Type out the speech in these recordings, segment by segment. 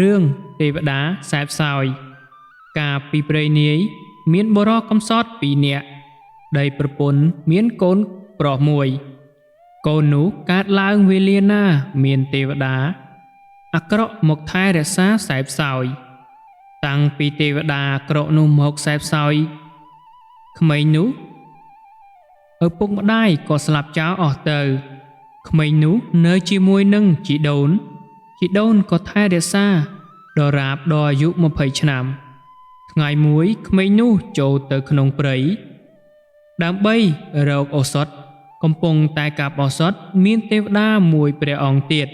រឿងទេវតាសែបសោយ កាលពីព្រេងនាយ មានបុរសកំសត់ពីរនាក់ ដីប្រពន្ធមានកូនប្រុសមួយ កូននោះកើតឡើងវេលាណាមានទេវតាអាក្រក់មកថែរក្សាសែបសោយ តាំងពីទេវតាអាក្រក់នោះមកសែបសោយក្មេងនោះឪពុកម្ដាយក៏ស្លាប់ចោលអស់ទៅ ក្មេងនោះនៅជាមួយនឹងជីដូន ជីដូនក៏ថែរក្សាដល់រាបដល់អាយុ20ឆ្នាំ ថ្ងៃមួយក្មេងនោះចូលទៅក្នុងព្រៃដើម្បីរកឱសថកំពុងតែកាប់ឱសថមានទេវតាមួយព្រះអង្គទៀត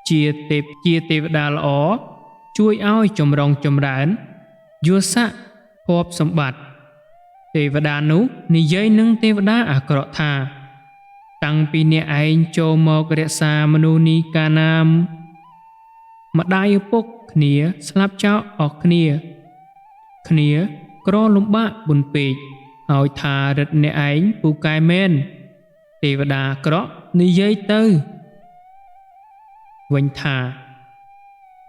ជាទេពជាទេវតាល្អជួយឲ្យចម្រុងចម្រើនយស័កភ័ព្វសម្បត្តិទេវតានោះនិយាយនឹងទេវតាអាក្រក់ថា តាំងពីអ្នកឯងចូលមករក្សាមនុស្សនេះកាលណាម្ដាយឪពុកគ្នាស្លាប់ចោលអស់គ្នា គ្នាក្រលំបាកបុណ្យពេកហើយថារិទ្ធអ្នកឯងពូកែមែនទេវតាអាក្រក់និយាយទៅវិញថា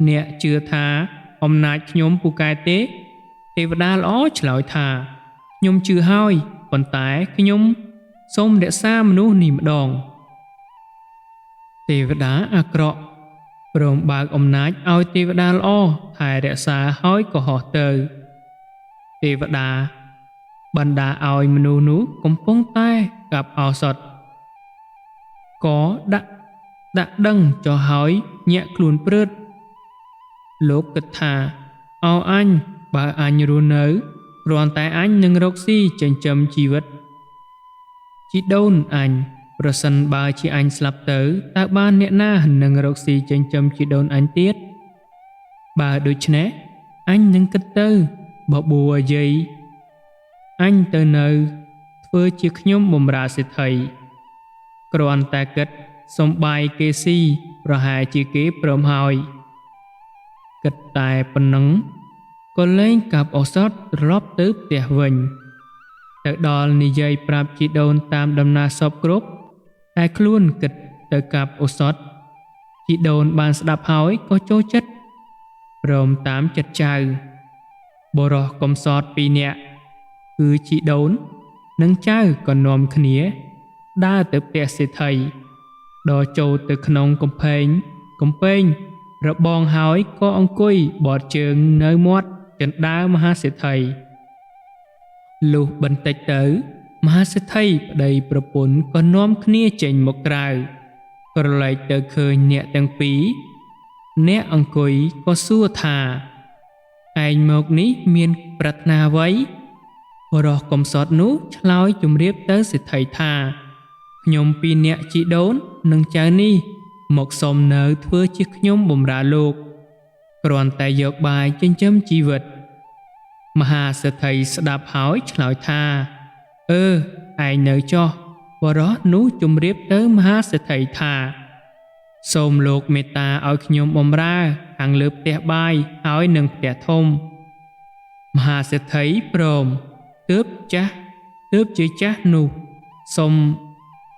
អ្នកជឿថាអំណាចខ្ញុំពូកែទេ ទេវតាល្អឆ្លើយថាខ្ញុំជឿហើយប៉ុន្តែខ្ញុំសូមរក្សាមនុស្សនេះម្ដង ទេវតាអាក្រក់ព្រមបើកអំណាចឲ្យទេវតាល្អថែរក្សាហើយក៏ហោះទៅ ទេវតាបណ្ដាឲ្យមនុស្សនោះកំពុងតែកាប់ឱសថក៏ដាក់ដាក់ដឹងចុះហើយញាក់ខ្លួនព្រឹតលោកគិតថាអោអញបើអញរស់នៅគ្រាន់តែអញនឹងរកស៊ីចិញ្ចឹមជីវិតជីដូនអញប្រសិនបើជាអញស្លាប់ទៅតើបានអ្នកណានឹងរកស៊ីចិញ្ចឹមជីដូនអញទៀតបើដូច្នេះអញនឹងគិតទៅបបួយាយអញទៅនៅធ្វើជាខ្ញុំបម្រើសេដ្ឋីគ្រាន់តែគិតសំបាយគេស៊ីប្រហែលជាគេព្រមហើយគិតតែប៉ុណ្ណឹងក៏លែងកាប់ឱសថត្រឡប់ទៅផ្ទះវិញទៅដល់និយាយប្រាប់ជីដូនតាមដំណើរសពគ្រប់តែខ្លួនគិតទៅកាប់ឱសថជីដូនបានស្ដាប់ហើយក៏ចូលចិត្តព្រមតាមចិត្តចៅបុរសកំសត់ពីរនាក់គឺជីដូននិងចៅក៏នាំគ្នាដើរទៅផ្ទះសេដ្ឋីដល់ចូលទៅក្នុងកំពែងកំពែងរបងហើយក៏អង្គុយបត់ជើងនៅមាត់ជណ្ដើរមហាសេដ្ឋីលុះបន្តិចទៅមហាសេដ្ឋីប្តីប្រពន្ធក៏នាំគ្នាចេញមកក្រៅក្រឡេកទៅឃើញអ្នកទាំងពីរអ្នកអង្គុយក៏សួរថាឯងមកនេះមានប្រាថ្នាអ្វីបុរសកំសត់នោះឆ្លើយជម្រាបទៅសេដ្ឋីថាខ្ញុំពីរនាក់ជីដូននិងចៅនេះមកសុំនៅធ្វើជាខ្ញុំបម្រើលោកគ្រាន់តែយកបាយចិញ្ចឹមជីវិតមហាសេដ្ឋីស្ដាប់ហើយឆ្លើយថាអឺឯងនៅចុះបុរសនោះជម្រាបទៅមហាសេដ្ឋីថាសូមលោកមេត្តាឲ្យខ្ញុំបម្រើខាងលើផ្ទះបាយហើយនឹងផ្ទះធំមហាសេដ្ឋីព្រមទើបចាស់ទើបជាចាស់នោះសុំ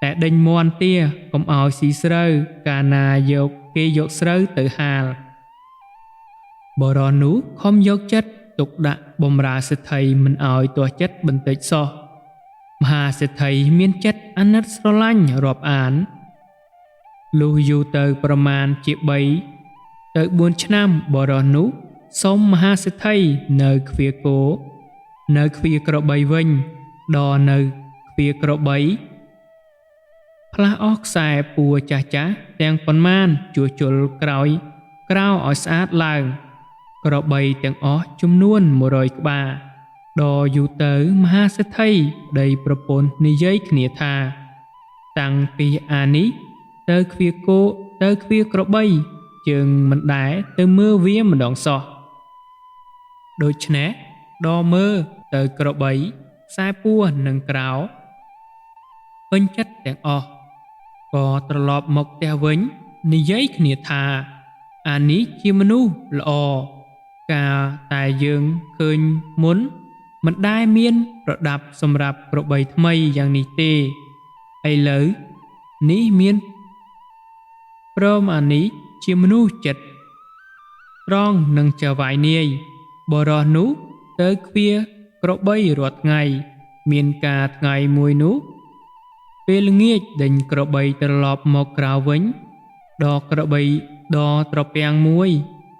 តែដេញមាន់ទាកុំឲ្យស៊ីស្រូវកាលណាយកគេយកស្រូវទៅហាលបុរសនោះខំយកចិត្តទុកដាក់បម្រើសេដ្ឋីមិនឲ្យទាស់ចិត្តបន្តិចសោះមហាសេដ្ឋីមានចិត្តអាណិតស្រឡាញ់រាប់អានលុះយូរទៅប្រមាណជា3ទៅ4ឆ្នាំបុរសនោះសុំមហាសេដ្ឋីនៅទ្វារគោនៅទ្វារក្របីវិញដល់នៅទ្វារក្របីផ្លាស់អស់ខ្សែពួរចាស់ចាស់ទាំងប៉ុន្មានជួសជុលក្រោយក្រៅឲ្យស្អាតឡើងក្របីទាំងអស់ចំនួន100ក្បាលដល់យូរទៅមហាសេដ្ឋីប្តីប្រពន្ធនិយាយគ្នាថាតាំងពីអានេះទៅទ្វារគោទៅទ្វារក្របីជើងមិនដែលទៅមើលវាម្ដងសោះដូច្នេះដល់មើលទៅក្របីខ្សែពួរនិងក្រៅពេញចិត្តទាំងអស់ក៏ត្រឡប់មកផ្ទះវិញនិយាយគ្នាថាអានេះជាមនុស្សល្អកាលតែយើងឃើញមុនមិនដែលមានប្រដាប់សម្រាប់ក្របីថ្មីយ៉ាងនេះទេឥឡូវនេះមានព្រមអានេះជាមនុស្សចិត្ត ត្រង់នឹងចៅហ្វាយនាយ បុរសនោះទៅឃ្វាលក្របីរាល់ថ្ងៃ មានការថ្ងៃមួយនោះ ពេលល្ងាចដេញក្របីត្រឡប់មកក្រៅវិញ ដល់ក្របីដល់ត្រពាំងមួយ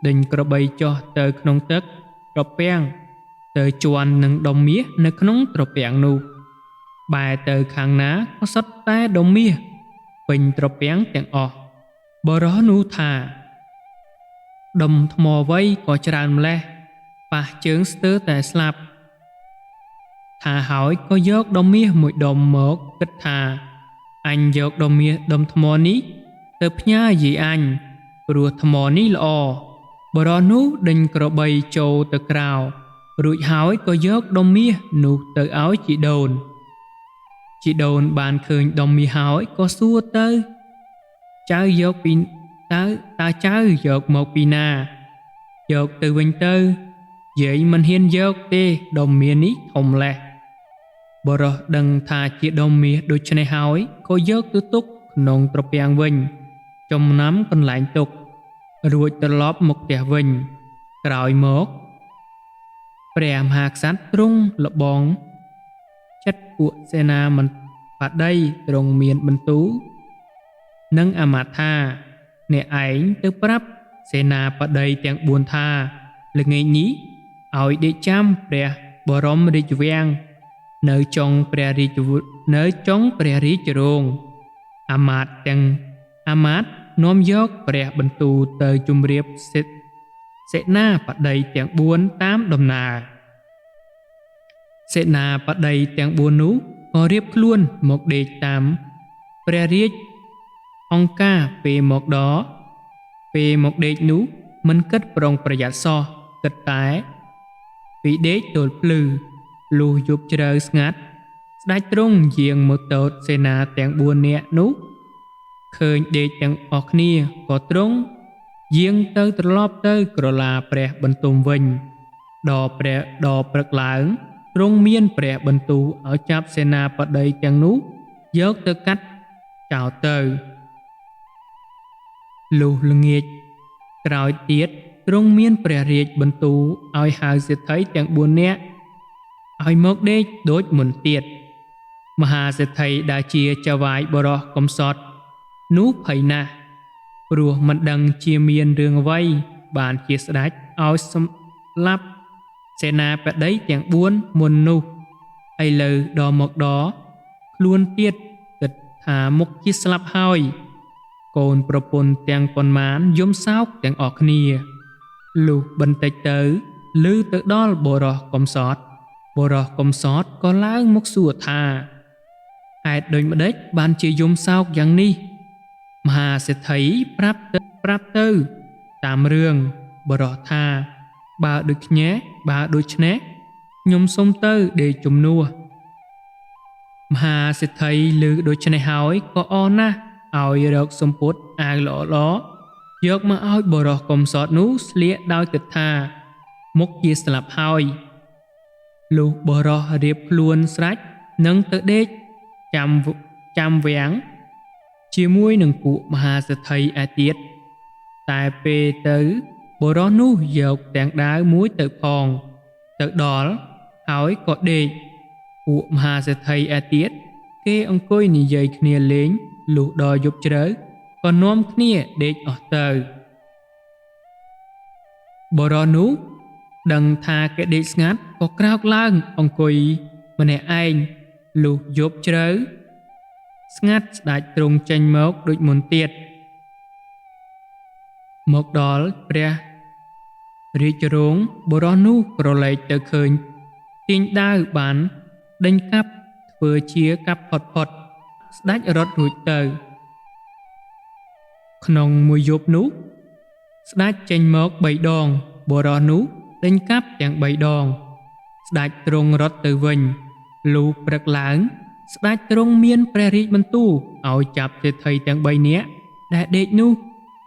ដេញក្របីចុះទៅក្នុងទឹកត្រពាំង ទៅជាន់នឹងដុំមាសនៅក្នុងត្រពាំងនោះ បែរទៅខាងណាក៏សុទ្ធតែដុំមាសពេញត្រពាំងទាំងអស់ បុរសនោះថា ដុំថ្មអ្វីក៏ច្រើនម្ល៉េះ ប៉ះជើងស្ទើរតែស្លាប់ ថាហើយក៏យកដុំមាសមួយដុំមកគិតថា អញយកដុំមាសដុំថ្មនេះទៅផ្ញើយាយអញ ព្រោះថ្មនេះល្អ បុរសនោះដេញក្របីចូលទៅក្រៅ រួចហើយក៏យកដុំមាសនោះទៅឲ្យជីដូន ជីដូនបានឃើញដុំមាសហើយក៏សួរទៅ ចៅយកពីតើតើចៅយកមកពីណា យកទៅវិញទៅ យាយមិនហ៊ានយកទេដុំមាសនេះធំម្ល៉េះ បុរសដឹងថាជាដុំមាសដូច្នេះហើយក៏យកទៅទុកក្នុងត្រពាំងវិញ ចំណាំកន្លែងទុក រួចត្រឡប់មកផ្ទះវិញ ក្រោយមក ព្រះមហាក្សត្រទ្រង់លបងចិត្តពួកសេនាមបតីទ្រង់មានបន្ទូលនិងអាមាត្យថា អ្នកឯងទៅប្រាប់សេនាបតីទាំង4ថា ល្ងាចនេះឲ្យដេកចាំព្រះបរមរាជវាំងនៅចុងព្រះរាជនៅចុងព្រះរាជរោង អាមាត្យទាំងអាមាត្យនាំយកព្រះបន្ទូលទៅជម្រាបសេនាបតីទាំង4តាមដំណើរ សេនាបតីទាំង4នោះក៏រៀបខ្លួនមកដេកតាមព្រះរាជអង្គការពេលមកដល់ពេលមកដេកនោះមិនគិតប្រុងប្រយ័ត្នសោះ គិតតែពីដេកទល់ភ្លឺ លុះយប់ជ្រៅស្ងាត់ ស្ដេចទ្រង់យាងមកទតសេនាទាំង4នាក់នោះ ឃើញដេកទាំងអស់គ្នាក៏ទ្រង់យាងទៅត្រឡប់ទៅក្រឡាព្រះបន្ទុំវិញ ដល់ព្រះដល់ព្រឹកឡើងទ្រង់មានព្រះបន្ទូលឲ្យចាប់សេនាបតីទាំងនោះយកទៅកាត់ចោលទៅ លុះល្ងាចក្រោយទៀតទ្រង់មានព្រះរាជបន្ទូលឲ្យហៅសេដ្ឋីទាំង4នាក់ឲ្យមកដេកដូចមុនទៀត មហាសេដ្ឋីដែលជាចៅហ្វាយបុរសកំសត់នោះភ័យណាស់ ព្រោះមិនដឹងជាមានរឿងអ្វីបានជាស្ដេចឲ្យសម្លាប់សេនាបតីទាំង4មុននោះ ឥឡូវដល់មកដល់ខ្លួនទៀតគិតថាមុខជាស្លាប់ហើយ កូនប្រពន្ធទាំងប៉ុន្មានយំសោកទាំងអស់គ្នា លុះបន្តិចទៅឮទៅដល់បុរសកំសត់ បុរសកំសត់ក៏ឡើងមកសួរថា ហេតុដូចម្ដេចបានជាយំសោកយ៉ាងនេះ មហាសេដ្ឋីប្រាប់ទៅប្រាប់ទៅតាមរឿង បុរសថា បើដូចគ្នាបើដូច្នេះខ្ញុំសុំទៅដេកជំនួស មហាសេដ្ឋីឮដូច្នេះហើយក៏អរណាស់ឲ្យរកសម្ពុតអាវល្អៗយកមកឲ្យបុរសកំសត់នោះស្លៀកដោយគិតថាមុខជាស្លាប់ហើយ លុះបុរសរៀបខ្លួនស្រេចនឹងទៅដេកចាំវាំងជាមួយនឹងពួកមហាសេដ្ឋីឯទៀត តែពេលទៅបុរសនោះយកទាំងដាវមួយទៅផង ទៅដល់ហើយក៏ដេក ពួកមហាសេដ្ឋីឯទៀតគេអង្គុយនិយាយគ្នាលេង លុះដល់យប់ជ្រៅក៏នាំគ្នាដេកអស់ទៅ បុរសនោះដឹងថាគេដេកស្ងាត់ក៏ក្រោកឡើងអង្គុយម្នាក់ឯង លុះយប់ជ្រៅស្ងាត់ស្ដេចទ្រង់ចេញមកដូចមុនទៀត មកដល់ព្រះរាជរោងបុរសនោះក្រឡេកទៅឃើញទាញដាវបានដេញកាប់ធ្វើជាកាប់ផុតផុតស្ដេចរត់រួចទៅ ក្នុងមួយយប់នោះស្ដេចចេញមក3ដង បុរសនោះដេញកាប់ទាំង3ដង ស្ដេចទ្រង់រត់ទៅវិញ លុះព្រឹកឡើងស្ដេចទ្រង់មានព្រះរាជបន្ទូលឲ្យចាប់សេដ្ឋីទាំង3នាក់ដែលដេកនោះ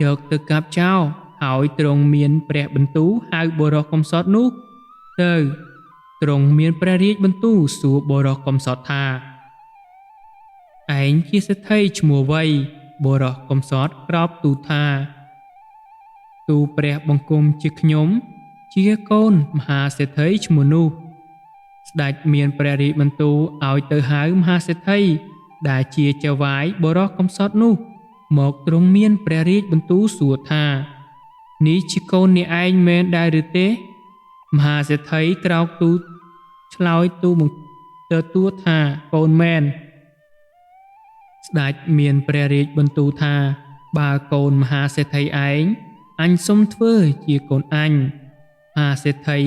យកទៅកាប់ចោល ហើយទ្រង់មានព្រះបន្ទូលហៅបុរសកំសត់នោះទៅ ទ្រង់មានព្រះរាជបន្ទូលសួរបុរសកំសត់ថា ឯងជាសេដ្ឋីឈ្មោះអ្វី បុរសកំសត់ក្រោបទូលថា ទូព្រះបង្គំជាខ្ញុំជាកូនមហាសេដ្ឋីឈ្មោះនោះ ស្ដេចមានព្រះរាជបន្ទូលឲ្យទៅហៅមហាសេដ្ឋីដែលជាចៅហ្វាយបុរសកំសត់នោះ មកទ្រង់មានព្រះរាជបន្ទូលសួរថា នេះជាកូនអ្នកឯងមែនដែរឬទេ? មហាសេដ្ឋីក្រោកទូលឆ្លើយទូលទទួលថាកូនមែន។ ស្ដេចមានព្រះរាជបន្ទូលថា បើកូនមហាសេដ្ឋីឯង អញសុំធ្វើជាកូនអញ។ មហាសេដ្ឋី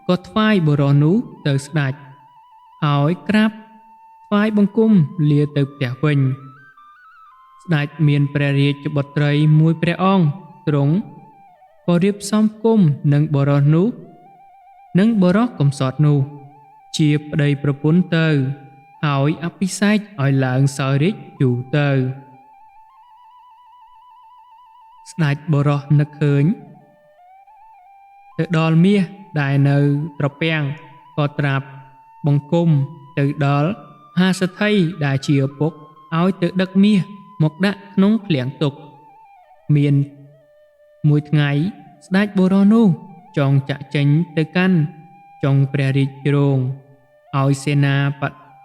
ក៏ថ្វាយបុរសនោះទៅស្ដេច ហើយក្រាបថ្វាយបង្គំលាទៅផ្ទះវិញ។ ស្ដេចមានព្រះរាជបុត្រីមួយព្រះអង្គ ទ្រង់ក៏រៀបសំគុំនឹងបុរសនោះ និងបុរសកំសត់នោះ ជាប្តីប្រពន្ធទៅ ហើយអភិសេកឲ្យឡើងសោយរាជ្យយូរទៅ។ ស្ដេចបុរសនឹកឃើញទៅដល់មាសដែលនៅត្រពាំង ក៏ត្រាប់បង្គំទៅដល់មហាសេដ្ឋីដែលជាឪពុក ឲ្យទៅដឹកមាសមកដាក់ក្នុងឃ្លាំងទុក។ មានមួយថ្ងៃ ស្ដេចបុរសនោះចង់ចាក់ចេញទៅកាន់ចុងព្រះរាជរោង ឲ្យសេនា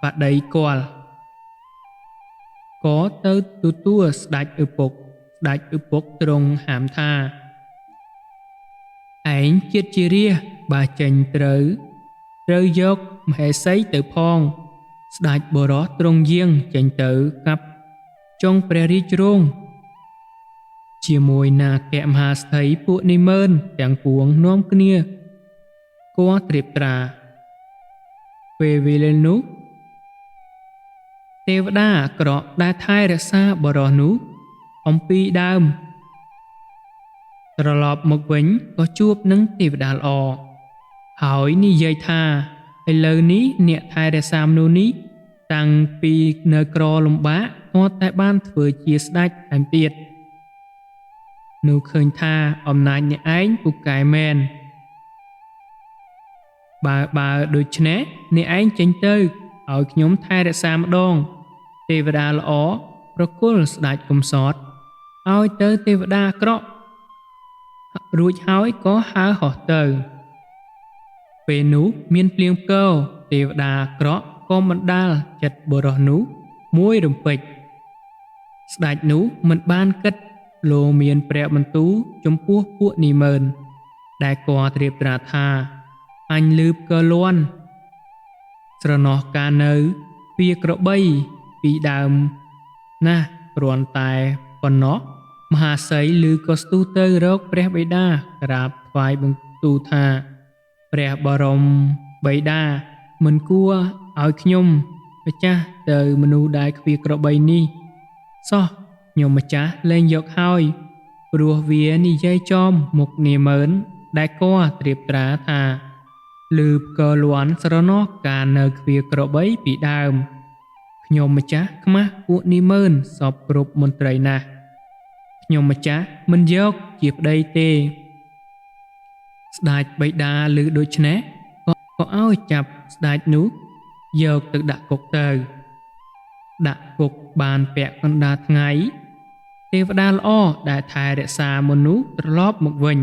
បតីគាល់ក៏ទៅទទួលស្ដេចឪពុក។ ស្ដេចឪពុកទ្រង់ហាមថា ឯងជាតិជារាជ បើចេញត្រូវយកមហេសីទៅផង។ ស្ដេចបុរសទ្រង់យាងចេញទៅកាប់ចុងព្រះរាជរោង ជាមួយនាគមហាស្ថីពួកនាម៉ឺនទាំងពួងនាំគ្នាគួរត្រៀបត្រា។ ពេលវេលានោះ ទេវតាអាក្រក់ដែលថែរក្សាបុរសនោះអំពីដើម ត្រឡប់មកវិញក៏ជួបនឹងទេវតាល្អ ហើយនិយាយថា ឥឡូវនេះអ្នកថែរក្សាមនុស្សនេះតាំងពីនៅក្រលំបាក ទាល់តែបានធ្វើជាស្ដេចថែមទៀត នោះឃើញថាអំណាចអ្នកឯងពូកែមែន បើដូច្នេះអ្នកឯងចេញទៅឲ្យខ្ញុំថែរក្សាម្ដង។ ទេវតាល្អប្រគល់ស្ដេចកំសត់ឲ្យទៅទេវតាអាក្រក់ រួចហើយក៏ហើរហោះទៅ។ ពេលនោះមានភ្លៀងផ្គរ ទេវតាអាក្រក់ក៏បណ្ដាលចិត្តបុរសនោះមួយរំពេច។ ស្ដេចនោះមិនបានគិតលោមានព្រះបន្ទូលចំពោះពួកនាម៉ឺន ដែលគួរត្រៀបត្រាថា អញលឺផ្គរលាន់ស្រណោះកាលនៅពីក្របីពីដើមណាស់ គ្រាន់តែប៉ុណ្ណោះ។ មហាសីឮក៏ស្ទុះទៅរកព្រះបិតា ក្រាបថ្វាយបង្គទូលថា ព្រះបរមបិតា មិនគួរឲ្យខ្ញុំម្ចាស់ទៅមនុស្សដែលខ្វៀក្របីនេះសោះ ខ្ញុំម្ចាស់លែងយកហើយ ព្រោះវានិយាយចំមុខនាម៉ឺនដែលគួរត្រៀបត្រាថា ឮផ្គរលាន់ស្រណោះកាលនៅខ្វៀក្របីពីដើម ខ្ញុំម្ចាស់ខ្មាស់ពួកនាម៉ឺនសពគ្រប់មន្ត្រីណាស់ ខ្ញុំម្ចាស់មិនយកជាប្តីទេ។ ស្ដេចបិតាឮដូច្នេះ ក៏ឲ្យចាប់ស្ដេចនោះយកទៅដាក់គុកទៅ។ ដាក់គុកបានពាក់កណ្ដាលថ្ងៃ ទេវតាល្អដែលថែរក្សាមនុស្សត្រឡប់មកវិញ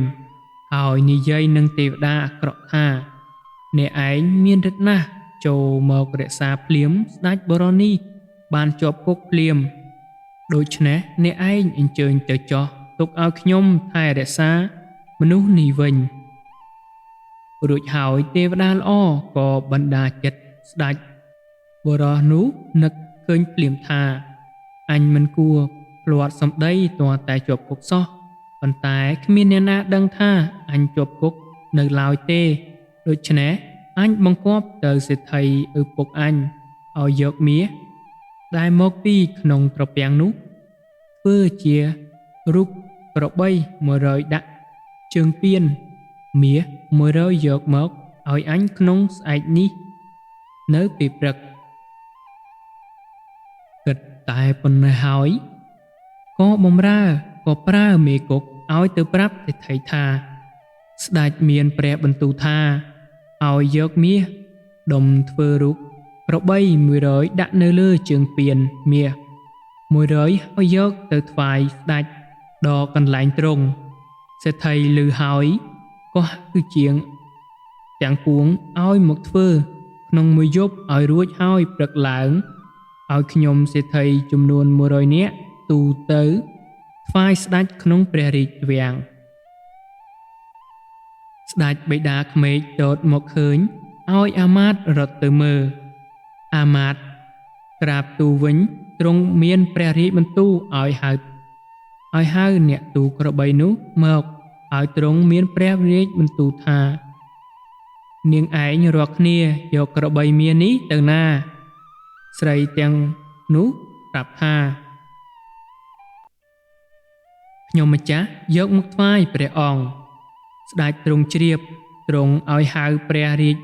ហើយនិយាយនឹងទេវតាអាក្រក់ថា អ្នកឯងមានឫទ្ធិណាស់ ចូលមករក្សាភ្លាមស្ដេចបុរសនេះបានជាប់គុកភ្លាម ដូច្នេះអ្នកឯងអញ្ជើញទៅចោះ ទុកឲ្យខ្ញុំថែរក្សាមនុស្សនេះវិញ។ រួចហើយទេវតាល្អក៏បណ្ដាចិត្តស្ដេចបុរសនោះនឹកឃើញភ្លាមថា អញមិនគួរភ្លាត់សម្ដីទាល់តែជាប់គុកសោះ ប៉ុន្តែគ្មានអ្នកណាដឹងថាអញជាប់គុកនៅឡើយទេ ដូច្នេះអញបង្គាប់ទៅសេដ្ឋីឪពុកអញឲ្យយកមាសដែលមកពីក្នុងត្រពាំងនោះ ធ្វើជារូបក្របី100ដាក់ជើងពៀន មាស100យកមកឲ្យអញក្នុងស្អែកនេះនៅពេលព្រឹក។ គិតតែប៉ុណ្ណេះហើយ ក៏បំរើក៏ប្រើមេគុកឲ្យទៅប្រាប់សេដ្ឋីថា ស្ដេចមានព្រះបន្ទូលថា ឲ្យយកមាសដុំធ្វើរូបក្របី100ដាក់នៅលើជើងពៀនមាស100 ហើយយកទៅថ្វាយស្ដេចដល់កន្លែងទ្រង់។ សេដ្ឋីឮហើយក៏ហៅជាងទាំងពួងឲ្យមកធ្វើក្នុងមួយយប់ឲ្យរួចហើយព្រឹកឡើងឲ្យខ្ញុំសេដ្ឋីចំនួន100នាក់ទូលទៅថ្វាយស្ដេចក្នុងព្រះរាជវាំងស្ដេចបិតាក្មេកទតមកឃើញឲ្យអាមាត្យរត់ទៅមើលអាមាត្យក្រាបទូលវិញទ្រង់មានព្រះរាជបន្ទូលឲ្យហៅអ្នកទូលក្របីនោះមកឲ្យទ្រង់មានព្រះរាជបន្ទូលថានាងឯងរាល់គ្នាយកក្របីមាសនេះទៅណាស្រីទាំងនោះប្រាប់ថាខ្ញុំម្ចាស់យកមកថ្វាយព្រះអង្គស្ដេចទ្រង់ជ្រាបទ្រង់ឲ្យហៅព្រះរាជ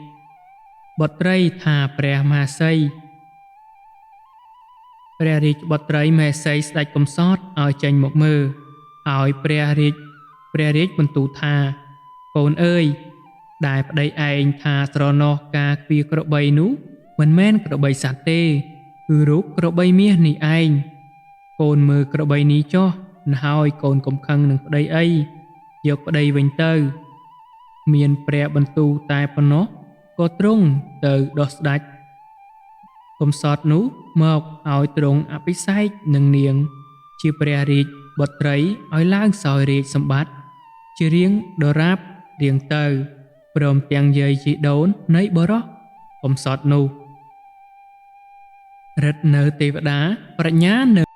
បុត្រីថាព្រះមហេសីព្រះរាជបុត្រីមហេសីស្ដេចកំសត់ឲ្យចេញមកមើលឲ្យព្រះរាជបន្ទូលថាកូនអើយដែលប្តីឯងថាស្រណោះការគ្វាក្របីនោះមិនមែនក្របីសត្វទេគឺរូបក្របីមាសនេះឯងកូនមើលក្របីនេះចុះហើយកូនកុំខឹងនឹងប្តីអីយកប្តីវិញទៅមានព្រះបន្ទូលតែប៉ុណ្ណោះក៏ទ្រង់ទៅដោះស្ដេចកំសត់នោះមកឲ្យទ្រង់អភិសេកនឹងនាងជាព្រះរាជបុត្រីឲ្យឡើងសោយរាជសម្បត្តិជារៀងដរាបរៀងទៅព្រមទាំងយាយជីដូននៃបុរសកំសត់នោះរិទ្ធនៅទេវតាប្រាជ្ញានៅ